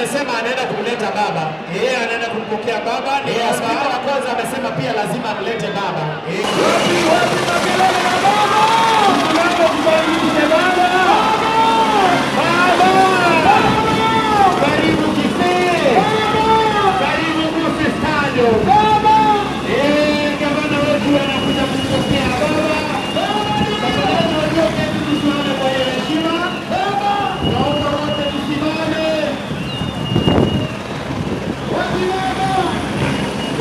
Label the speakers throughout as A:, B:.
A: amesema anaenda kumleta baba.
B: Yeye anaenda kumpokea baba. Ni
A: Eh, spika
B: baba.
A: wa kwanza amesema pia lazima amlete baba.
B: Wapi wapi makelele na baba? Tunaomba tukaribishe baba. Baba.
A: Karibu Kisii. Karibu Gusii Stadium. Eh, gavana wetu anakuja kumpokea baba. Tafadhali walioketi tusimame kwa heshima. Naomba wote tusimame. Wapi baba?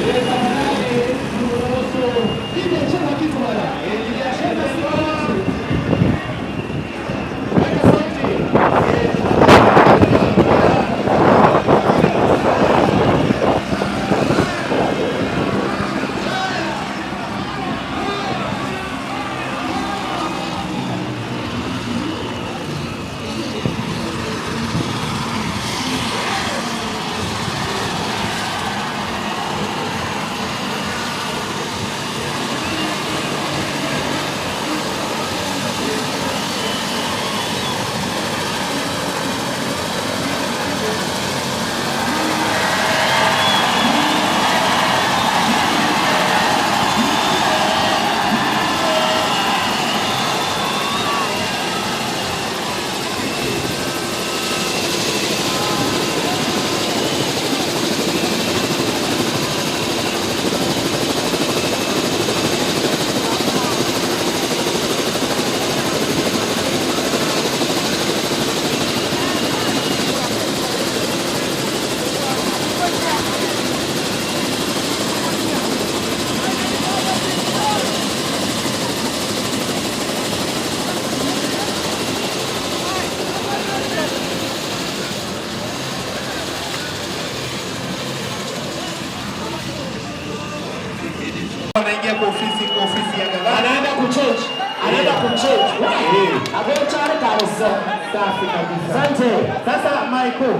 A: Eh, tafadhali turuhusu. DJ, cheza kitu bwana. Eh, DJ, cheza kitu. Weka sauti. Eh,
B: Anaingia kwa ofisi ya gavana.
A: Anaenda kuchange. Anaenda kuchange.
B: Eh.
A: Agochare kabisa.
B: Safi kabisa.
A: Asante.
B: Sasa Michael.